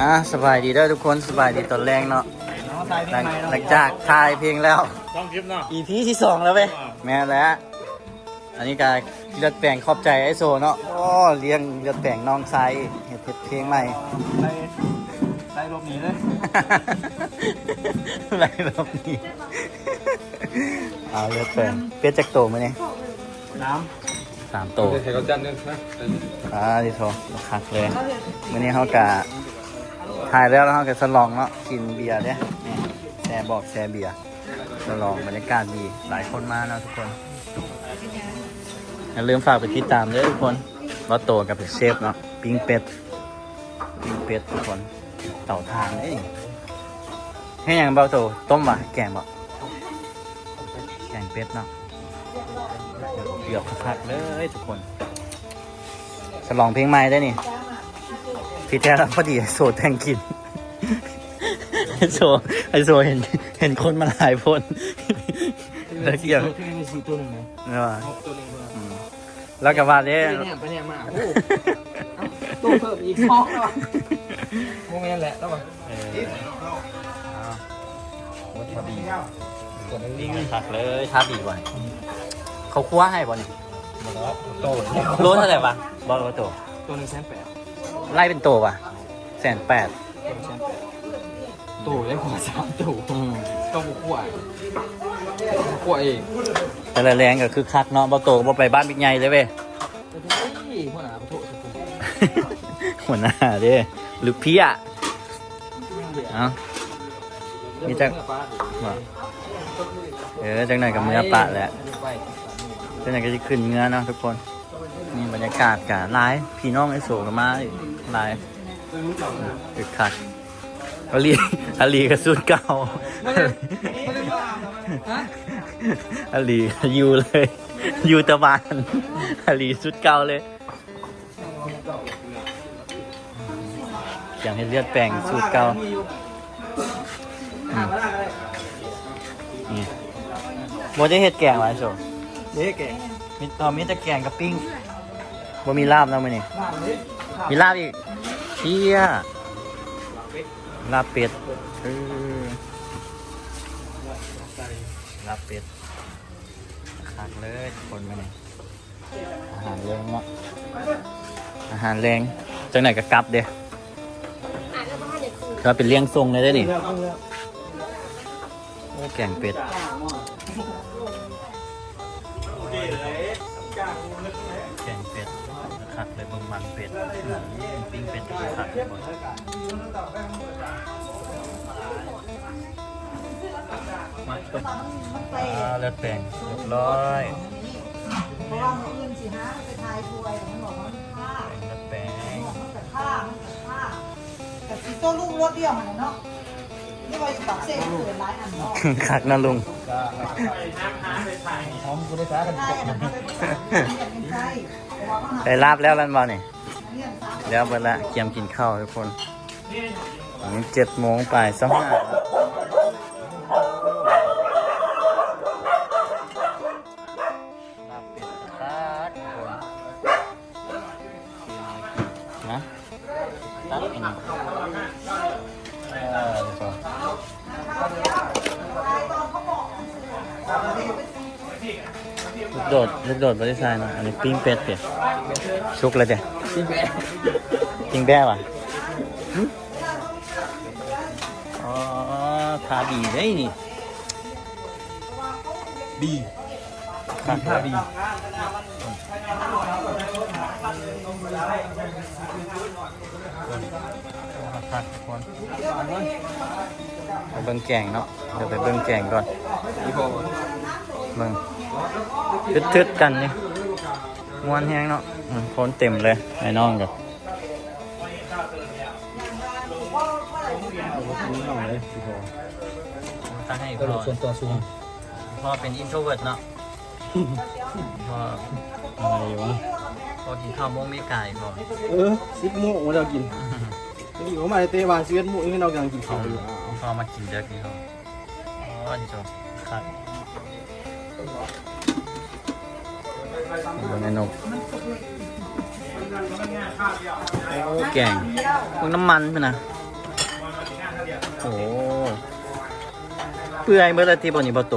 ອ່າ ສະບາຍດີເດີທຸກຄົນ ສະບາຍດີຕອນແລງເນາະ. ຫຼັງ ຫຼັງຈາກຖ່າຍເພງແລ້ວ ສອງຄລິບເນາະ ອີພີທີສອງແລ້ວເວີຍ. ແມ່ນແລ້ວ ອັນນີ້ກະເລືອດແປງຂອບໃຈອ້າຍໂສເນາະ. ໂອ້ ລ້ຽງເລືອດແປງນ້ອງຊາຍ ເຮັດ ເຮັດເພງໃໝ່ ໄລ່ ໄລ່ຫຼົບໜີເລີຍ ໄລ່ຫຼົບໜີ. ເອົາເລືອດແປງ ເປັດຈັກໂຕມື້ນີ້? ສາມ ສາມໂຕ ໃຫ້ເຂົາຈັດເດີນະ. ອ່າ ດີໂທ ຄັກເລີຍ. ມື້ນີ້ເຮົາກະຖ່າຍແລ້ວ ແລ້ວເຮົາກະສະຫຼອງເນາະ ກິນເບຍເດ້. ນີ້ ແຊ່ບອກແຊ່ເບຍ ສະຫຼອງບັນຍາກາດດີ ຫຼາຍຄົນມາເນາະທຸກຄົນ. ຢ່າລືມຝາກໄປຕິດຕາມເດີທຸກຄົນ. ບ່າວໂຕກະເປັນເຊຟເນາະ ປີ້ງເປັດ ປີ້ງເປັດທຸກຄົນ. ເຕົາຖ່ານເດ້. ເຮັດຫຍັງບ່າວໂຕ? ຕົ້ມຫວາ? ແກງບໍ? ແກງເປັດເນາະ. ເດືອດຄັກໆເລີຍທຸກຄົນ. ສະຫຼອງເພງໃໝ່ເດ້ນີ້. ທີ່ແທ້ແລ້ວພໍດີອ້າຍໂສແຕ່ງກິນ ອ້າຍໂສ ອ້າຍໂສເຫັນ ເຫັນຄົນມາຫຼາຍໂພດ ແລ້ວກຽມ ໂຕໜຶ່ງນະ ເອີ ໂຕໜຶ່ງ ອືມ ແລ້ວກໍວ່າເດ້ ໄປແນມ ໄປແນມມາ ໂອ້ ໂຕເພີ່ມອີກສອງແລ້ວ ບໍ່ແມ່ນແຫຼະ ແລ້ວວ່າ ເອີ ເອົາ ວັດທະບີ ກົດນີ້ຄັກເລີຍ. ທາບີບໍ່? ເຂົາຄົວໃຫ້ບໍ່ນີ້? ບໍ່ແລ້ວ ໂຕ ໂລເທົ່າໃດຫວາ? ບໍ່ ບໍ່ໂຕ ໂຕໜຶ່ງແສນແປດ ໄລ່ເປັນໂຕຫວາ? ແສນແປດ ໂຕໄດ້ຫົວສາມໂຕ ອືມ ຕ້ອງບໍ່ຂົ້ວ ບໍ່ຂົ້ວເອງ. ແຕ່ລະແລງກໍຄຶກຄັກເນາະ ບໍ່ໂຕກໍບໍ່ໄປບ້ານບິກໃຫຍ່ເລີຍເວີຍ. ເອີຍ ຫົວໜ້າ ຂໍໂທດ ຫົວໜ້າເດ້ ລູກເພຍ. ເອົ້າ ມີຈັກ ເອີ ຈັກໜ້ອຍກໍເມືອປະແຫຼະ ຈັກໜ້ອຍກໍຊິຂຶ້ນເມືອເນາະທຸກຄົນ. ນີ້ບັນຍາກາດກະຫຼາຍ ພີ່ນ້ອງອ້າຍໂສກໍມາອີກຫຼາຍ ຄຶກຄັກ. ອາລີ ອາລີກໍຊຸດເກົ່າ ອາລີຢູ່ເລີຍ ຢູ່ແຕ່ບ້ານ ອາລີຊຸດເກົ່າເລີຍ. ກຽມເຮັດເລືອດແປງສູດເກົ່າ ອືມ ນີ້ ບໍ່ໄດ້ເຮັດແກງຫວາໂຊ? ເດ້ແກງ ມີ ເອີ ມີແຕ່ແກງກັບປີ້ງ ບໍ່ມີລາບເນາະມື້ນີ້. ມີລາບອີກ ເຊຍ ລາບເປັດ ເອີ ລາບເປັດ ຄັກເລີຍທຸກຄົນມື້ນີ້. ອາຫານແລງເນາະ ອາຫານແລງ ຈັກໜ້ອຍກໍກັບເດ້ ຖືວ່າເປັນລ້ຽງສົ່ງເລີຍເດ້ນີ້. ໂອ້ ແກງເປັດ ແກງເປັດ ຄັກເລີຍ ເບິ່ງມັນເປັດ ປີ້ງເປັດ ຄັກເລີຍ. ອ່າ ເລືອດແປງ ຮຽບຮ້ອຍ ເພາະວ່າມື້ອື່ນຊິຫາໄປຖ່າຍຖ້ວຍ ແລ້ວມັນບອກວ່າມັນຄ້າງ ເລືອດແປງ ມັນກະຄ້າງ ມັນກະຄ້າງ ກະຊິໂຕລຸງລົດດຽວຫັ້ນແຫຼະເນາະ ຫຼືວ່າຢູ່ປາກເຊເປີດຫຼາຍອັນເນາະ. ຄັກເນາະລຸງ ຫອມກູໄດ້ສາກັນ ໄດ້ລາບແລ້ວແລ້ວບໍ່ນີ້? ແລ້ວເບິດລະ ກຽມກິນເຂົ້າທຸກຄົນ. ອືມ ເຈັດໂມງປາຍຊາວຫ້າ ລາບເປັດຄັກໆ ທຸກຄົນ ນະ ຕັດອັນນີ້ ເອີ ລູກໂດດ ລູກໂດດບໍ່ໄດ້ໃສ່ເນາະ. ອັນນີ້ປີ້ງເປັດຕິ ສຸກແລ້ວຕິ ປີ້ງແບ້ ປີ້ງແບ້ຫວາ? ຫຶ? ອໍ ທາບີເດ້ນີ້ ບີ ຄັກເລີຍ ຄັກທຸກຄົນ. ໄປເບິ່ງແກງເນາະ ດຽວໄປເບິ່ງແກງກ່ອນ ເບິ່ງ ທຶດໆກັນນີ້ ມ່ວນແຮງເນາະ. ອືມ ຄົນເຕັມເລີຍ ອ້າຍນ້ອງກໍ ຕັ້ງໃຫ້ ຕະຫຼົກສ່ວນຕົວສູງ ພໍ່ເປັນ introvert ເນາະ ພໍ່ ອາຍວະ ພໍ່ກິນເຂົ້າໂມງມີກາຍພໍ່ ເອີ ສິບໂມງມາແລ້ວກິນ ນີ້ອອກມາແຕ່ວ່າສິບເອັດໂມງ ຍັງເຮົາກຳລັງກິນເຂົ້າຢູ່ ພໍ່ມາກິນເດິກນີ້ພໍ່. ອໍ ນີ້ໂຕຄັກ ເບິ່ງໄອ້ນົກ ໂອ້ ແກງ ເບິ່ງນ້ຳມັນພຸ້ນນະ. ໂອ້ ເປື່ອຍເບິດແລ້ວຕິ ບໍ່ນີ້ບໍ່ໂຕ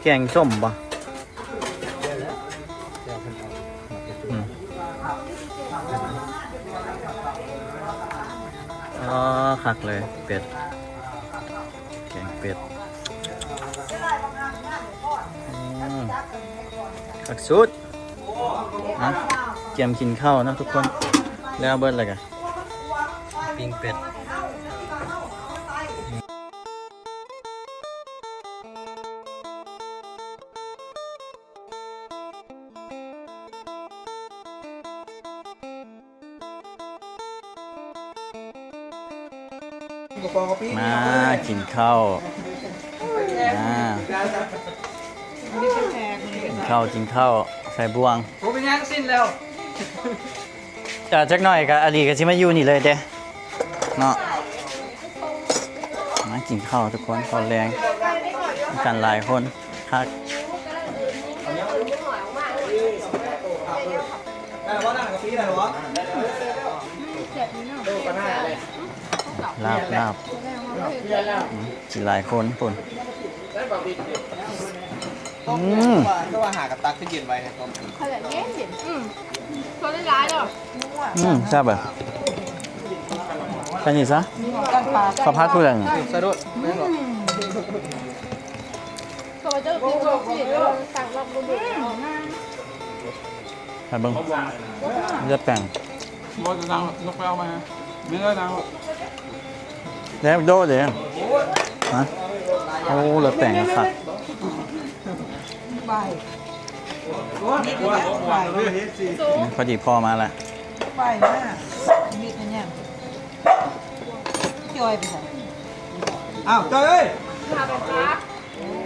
ແກງສົ້ມບໍ່? ອືມ ອໍ ຄັກເລີຍ ເປັດ ແກງເປັດ ອືມ ຄັກສຸດ. ມາກຽມກິນເຂົ້າເນາະທຸກຄົນ ແລ້ວເບິດແລ້ວກະປີ້ງເປັດ. ມາກິນເຂົ້າ ມາກິນເຂົ້າ ກິນເຂົ້າໃສ່ບ່ວງ. ໂອ້ ເປັນຫຍັງສິ້ນແລ້ວ ເອີ ຈັກໜ້ອຍກະອາລີກະຊິມາຢູ່ນີ້ເລີຍເດ້ເນາະ. ມາກິນເຂົ້າທຸກຄົນ ເຂົ້າແລງນຳກັນຫຼາຍຄົນຄັກ. ລາບ ລາບ ອືມ ກິນຫຼາຍຄົນພຸ້ນ. ອືມ ຄືວ່າຫາກະຕັກຄືເຢັນໄວແທ້ ຕົ້ມ ເຂົາເຈົ້າເຢັນໆ ອືມ ໂຕຫຼາຍໆເດີ. ອືມ ແຊບເລີຍ ແຄ່ນີ້ຊະ ເຂົ້າຜັດຜູ້ໃດນີ້ ສະດຸດ ເຂົາເຈົ້າກິນຂະໜົມຈີນ ສັ່ງລອບບໍ່ເບິ່ງ. ໃຫ້ເບິ່ງ ເລືອດແປງ ບໍ່ຈະສັ່ງ ຍົກໄປເອົາມາ ມີເລີຍນາງ ແລ້ວໂດເດ້ ຮະ ໂອ້ ເລືອດແປງຄັກ. ພໍດີພໍ່ມາແລ້ວ ໄປມາເຮັດຫຍັງ ຈອຍໄປໃສ ອ້າວ ຈອຍເອີຍ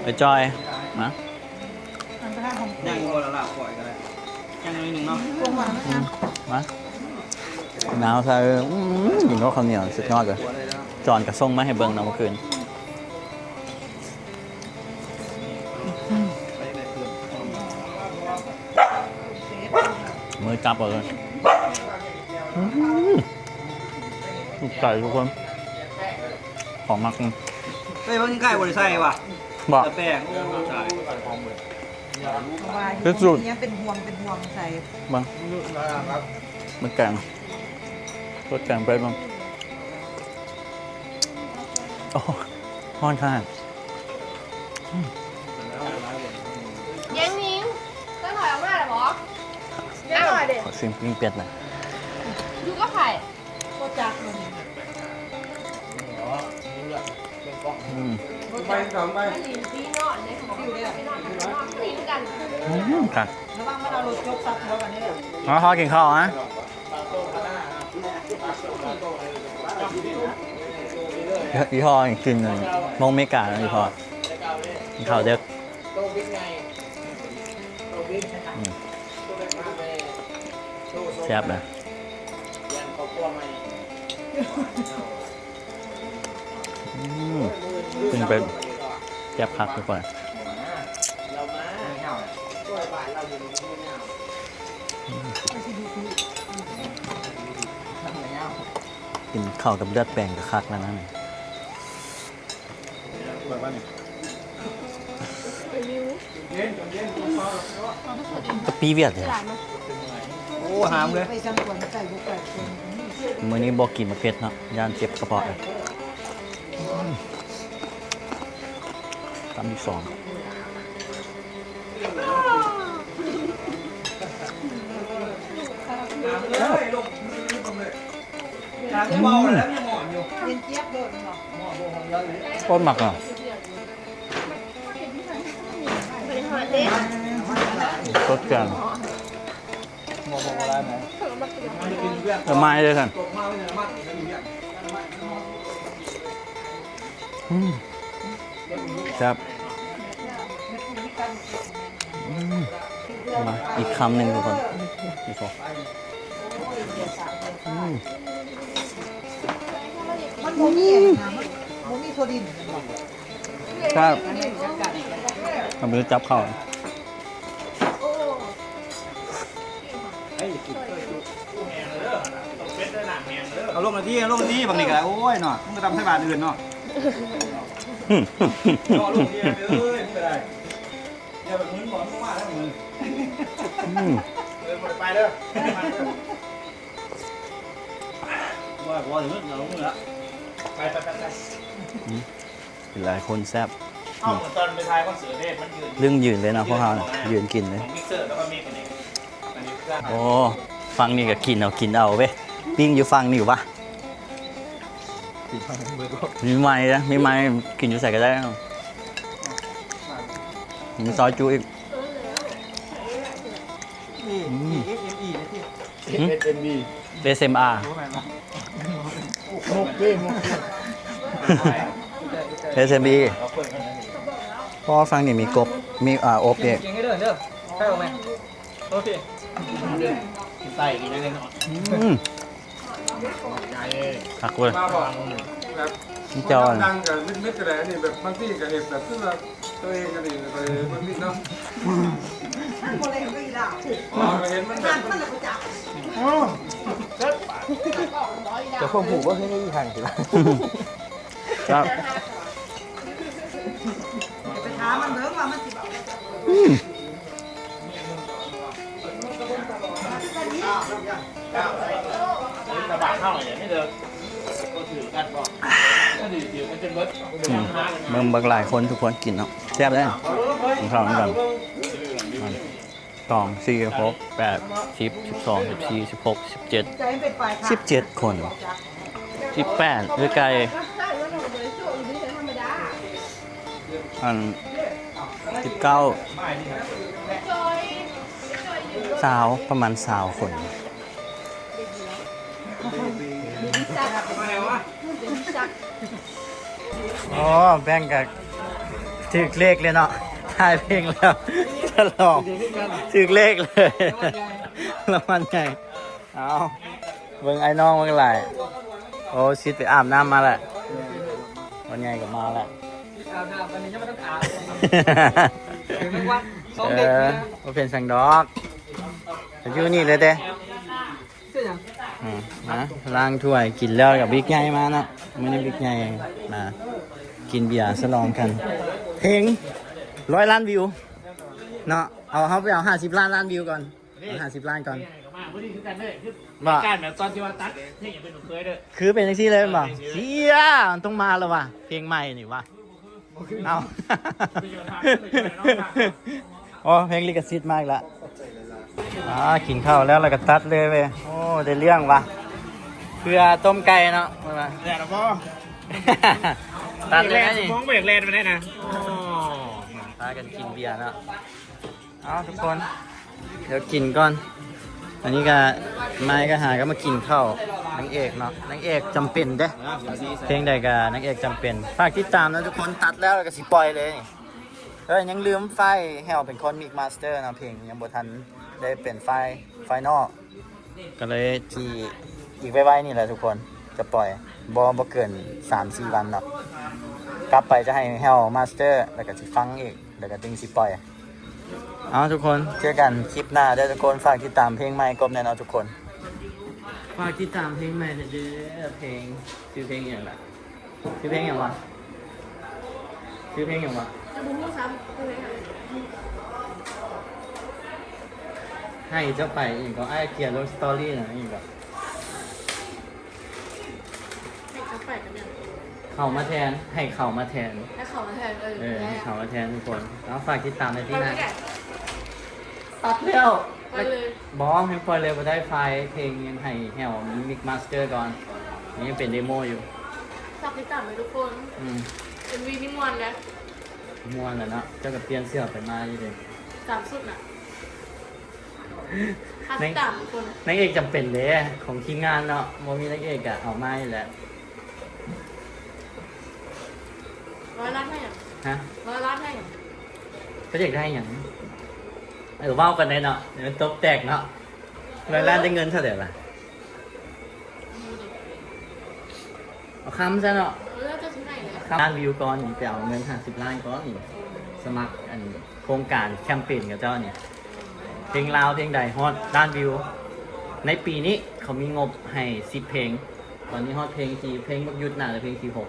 ໄປຈອຍ ມາ ຍັງບໍ່ລະລາບກ່ອຍກະໄດ້ ຍັງໜ້ອຍໜຶ່ງເນາະ ອືມ ມາ ໜາວຊະ ອືມ ກິນກັບເຂົ້າໜຽວສຸດຍອດເລີຍ. ຈອນກະສົ່ງມາໃຫ້ເບິ່ງນຳເມື່ອຄືນ ມືຈັບເອົາເລີຍ. ອືມ ຖືກໃຈທຸກຄົນ ຂອງມັກ. ເອີຍ ເບິ່ງໄກ່ບໍ່ໄດ້ໃສ່ຫວາ ບໍ່ ແຕ່ແປ້ງ ໂອ້ ຕາຍ ເຮັດສູດ ຍັງເປັນຫ່ວງ ເປັນຫ່ວງໃສ່ ເບິ່ງ ມັນແກງ ເຮັດແກງເປັດເບິ່ງ. ໂອ້ ຮ້ອນຂະໜາດ. ຍາຍນິງ ເຈົ້າໜ້ອຍອອກມາແລ້ວບໍ່? ຍາຍໜ້ອຍເດ້ ຂໍຊີມປີ້ງເປັດໜ່ອຍ ຢູ່ກັບໃຜ? ບໍ່ຈັກເລີຍ ອືມ ໄປສອງໃບ ໄປຫຼິ້ນພີນອນເດ້ ໄປຫຼິ້ນກັນ ອືມ ຄັກ ລະວັງມັນເອົາລົດຈົກຊັບຫົວກັນເດີ ມາ ຂໍກິນເຂົ້ານະ. ອີ່ພໍ່ກິນໂມງເມກາເນາະ ອີ່ພໍ່ ກິນເຂົ້າເດິກ ອືມ ແຊບເລີຍ. ອືມ ປີ້ງເປັດແຊບຄັກທຸກຄົນ. ກິນເຂົ້າກັບເລືອດແປງກະຄັກແລ້ວນະ. ກະປີຫວຽດເດ. ໂອ້ ຫາມເລີຍ ມື້ນີ້ບໍ່ກິນໝາກເຜັດເນາະ ຢ້ານເຈັບກະເພາະເລີຍ. ຄຳທີສອງ ອືມ ໂຄດມັກເນາະ ສົດແຈ່ມ. ແລ້ວໄມ້ເດ້ຊັ້ນ ອືມ ແຊບ ອືມ ມາອີກຄຳໜຶ່ງທຸກຄົນ ອີກຄົນ ອືມ ມັນບໍ່ມີອັນນັ້ນນະ ມັນບໍ່ມີໂຊດິນ ແຊບ ທຳເປັນຈັບເຂົ້າ. ເອົາລົງໜ້ອຍຕິ ເອົາລົງໜ້ອຍຕິ ບັກນີ້ກະໄດ້ ໂອ້ຍເນາະ ມັນກະຕຳໃສ່ບາດອື່ນເນາະ. ອືມ ເຈົ້າລູກເມຍເອີຍ ມຶງກໍໄດ້ ຢ່າໄປມຶນບໍ່ ມຶງມາແລ້ວມຶງ ອືມ ເອີ ບໍ່ໄດ້ໄປເດີ ບໍ່ ບໍ່ໄດ້ມຶນ ເອົາມືລະ ໄປ ໄປ ໄປ ໄປ ອືມ ກິນຫຼາຍຄົນແຊບ ເອົາ ຕອນໄປຖ່າຍຄອນເສີດເດ້ ມັນຢືນ ລຶ້ງຢືນເລີຍເນາະ ພວກເຮົານະ ຢືນກິນເລີຍ ມີເສີດ ແລ້ວກໍມີອັນນີ້ ໂອ້ ຝັ່ງນີ້ກໍກິນເອົາ ກິນເອົາເວີຍ ປີ້ງຢູ່ຝັ່ງນີ້ຫວາ ມີໄມ້ນະ ມີໄມ້ ກິນຢູ່ໃສກໍໄດ້ ມີຊອຍຈຸອີກ ນີ້ ອືມ ເອສເອັມອີ ນະທີ່ ເອສເອັມອີ ເອສເອັມອາ ໂອ້ ແມ່ນບໍ່ ມຸກເດ້ ມຸກເດ້ ເອສເອັມອີ ເພາະວ່າຝັ່ງນີ້ມີກົບ ມີ ອ່າ ອົບອີກ ເກັ່ງເດີ ເດີ ໃສ່ອອກມາ ໂອເຄ ໃສ່ອີກໜ້ອຍໜຶ່ງເນາະ ອືມ ຄັກເວີຍ ມາບອກແບບ ເຈົ້າ ຄວາມດັງກໍມິດໆ ກໍໄດ້ ອັນນີ້ແບບບາງທີກໍເຮັດແບບຄືວ່າຕົວເອງ ອັນນີ້ໄປເບິ່ງມິດເນາະ ມັນບໍ່ເຫຼັງກໍອີ່ຫຼ້າ ອໍ ກໍເຫັນມັນແບບ ມັນລະບໍ່ຈັກ ໂອ້ ເຈົ້າຄວາມຮູ້ບໍ່ເຄີຍມີອີ່ຫຍັງຕິລະ ຄັບ ໄປຖາມມັນເບິ່ງວ່າມັນຊິເວົ້າ ອືມ ອືມ ເບິ່ງບັກຫຼາຍຄົນ ທຸກຄົນກິນເນາະ ແຊບເດ້ ກິນເຂົ້ານຳກັນ ສອງ ສີ່ ຫົກ ແປດ ສິບ ສິບສອງ ສິບສີ່ ສິບຫົກ ສິບເຈັດ ສິບເຈັດຄົນ ສິບແປດ ຄືໄກ່ ອັນ ສິບເກົ້າ ຊາວ ປະມານຊາວຄົນ ໂອ້ ແບງກະຖືກເລກເລີຍເນາະ ຖ່າຍເພງແລ້ວ ສະຫຼອງ ຖືກເລກເລີຍ ລາງວັນໃຫຍ່ ເອົາ ເບິ່ງອ້າຍນ້ອງເບິ່ງຫຼາຍ ໂອ້ ຊິດໄປອາບນ້ຳມາແລ້ວ ວັນໃຫຍ່ກໍມາແລ້ວ ອາບນ້ຳ ອັນນີ້ຍັງບໍ່ທັນອາບ ເປັນວັນສອງເດັກເລີຍ ບໍ່ເປັນຫຍັງດອກ ຢູ່ນີ້ເລີຍເດ້ ເຮັດຫຍັງ? ອືມ ມາລ້າງຖ້ວຍ ກິນແລ້ວກໍບິກໃຫຍ່ມາເນາະ ມື້ນີ້ບິກໃຫຍ່ມາກິນເບຍສະຫຼອງກັນ ເພງຮ້ອຍລ້ານວິວເນາະ ເອົາ ເຮົາໄປເອົາຫ້າສິບລ້ານລ້ານວິວກ່ອນ ເອົາຫ້າສິບລ້ານກ່ອນ ບໍ່ ການແບບຕອນທີ່ວ່າຕັດເພງຫຍັງເປັນເຄີຍເດີ ຄືເປັນຈັ່ງຊີ້ເລີຍແມ່ນບໍ່? ເຊຍ ມັນຕ້ອງມາແລ້ວວ່າ ເພງໃໝ່ນີ້ວ່າ ເອົາ ໂອ້ ເພງລິຂະສິດມາອີກລະ ອ່າ ກິນເຂົ້າແລ້ວ ແລ້ວກໍຕັດເລີຍເວີຍ ໂອ້ ໄດ້ເລື່ອງວ່າ ເພື່ອຕົ້ມໄກ່ເນາະ ເພິ່ນວ່າ ແລ້ວບໍ່? ຕັດເລີຍນີ້ ມອງບໍ່ຢາກແລ່ນປານໃດນະ ໂອ້ ພາກັນກິນເບຍເນາະ ເອົາ ທຸກຄົນ ດຽວກິນກ່ອນ ອັນນີ້ກໍ ມາຍກໍຫາກໍມາກິນເຂົ້າ ນາງເອກເນາະ ນາງເອກຈຳເປັນເດ້ ເພງໃດກໍນາງເອກຈຳເປັນ ຝາກຕິດຕາມນະທຸກຄົນ ຕັດແລ້ວກໍຊິປ່ອຍເລີຍ ເອີ ຍັງລືມ ຝາຍແຫ້ວເປັນຄົນມິກມາສເຕີເນາະ ເພງຍັງບໍ່ທັນໄດ້ເປັນຝາຍ ຝາຍນອກ ກໍເລີຍຊິອີກໄວໆນີ້ແຫຼະທຸກຄົນ ຈະປ່ອຍ ບໍ່ ບໍ່ເກີນສາມສີ່ວັນເນາະ ກັບໄປຈະໃຫ້ແຫ້ວມາສເຕີ ແລ້ວກໍຊິຟັງອີກ ແລ້ວກໍຈຶ່ງຊິປ່ອຍ ເອົາ ທຸກຄົນ ເຈີກັນຄລິບໜ້າເດີທຸກຄົນ ຝາກຕິດຕາມເພງໃໝ່ກົບແນ່ເນາະທຸກຄົນ ຝາກຕິດຕາມເພງໃໝ່ແນ່ເດີ ເພງ ຊື່ເພງຫຍັງລະ? ຊື່ເພງຫຍັງວະ? ຊື່ເພງຫຍັງວະ? ຍັງບໍ່ຮູ້ຊ້ຳ ຊື່ເພງຫຍັງ? ໃຫ້ເຈົ້າໄປອີກກໍ ອ້າຍກຽນລົງສະຕໍຣີນະ ອີກກໍ ໃຫ້ເຈົ້າໄປກັນແມ່ນ ເຂົ້າມາແທນ ໃຫ້ເຂົ້າມາແທນ ໃຫ້ເຂົ້າມາແທນ ເອີ ເອີ ໃຫ້ເຂົ້າມາແທນທຸກຄົນ ເອົາ ຝາກຕິດຕາມໃນທີ່ໜ້າ ຕັດແລ້ວ ໄປເລີຍ ບໍ່ ຍັງປ່ອຍເລີຍບໍ່ໄດ້ ໄຟລ໌ເພງຍັງໃຫ້ແຫ້ວມິກມາສເຕີກ່ອນ ນີ້ຍັງເປັນເດໂມຢູ່ ຝາກຕິດຕາມເດີທຸກຄົນ ອືມ ເອັມວີນີ້ມ່ວນເດ້ ມ່ວນແລ້ວເນາະ ເຈົ້າກໍປ່ຽນເສື້ອໄປມາຢູ່ເດ້ ສາມຊຸດນະ ຝາກຕິດຕາມທຸກຄົນ ນາງເອກຈຳເປັນເດ້ ຂອງທີມງານເນາະ ບໍ່ມີນາງເອກກໍເອົາມາຢູ່ແຫຼະ ຮ້ອຍລ້ານໃຫ້ຫຍັງ? ຮະ? ຮ້ອຍລ້ານໃຫ້ຫຍັງ? ເຂົາຢາກໄດ້ຫຍັງ? ເອີ ເວົ້າກັນໄດ້ເນາະ ດຽວມັນຕົກແຕກເນາະ ຮ້ອຍລ້ານໄດ້ເງິນເທົ່າໃດລະ? ເອົາຄຳຊະເນາະ ເອີ ເຈົ້າຊິໃຫ້ແຫຼະ ຄຳ ລ້ານວິວກ່ອນ ໄປເອົາເງິນຫ້າສິບລ້ານກ່ອນ ສະໝັກອັນໂຄງການແຄມເປນຂອງເຈົ້ານີ້ ເພງລາວເພງໃດຮອດລ້ານວິວ ໃນປີນີ້ເຂົາມີງົບໃຫ້ສິບເພງ ຕອນນີ້ຮອດເພງທີ່ ເພງບັກຢຸດໜ້າຈະເພງທີຫົກ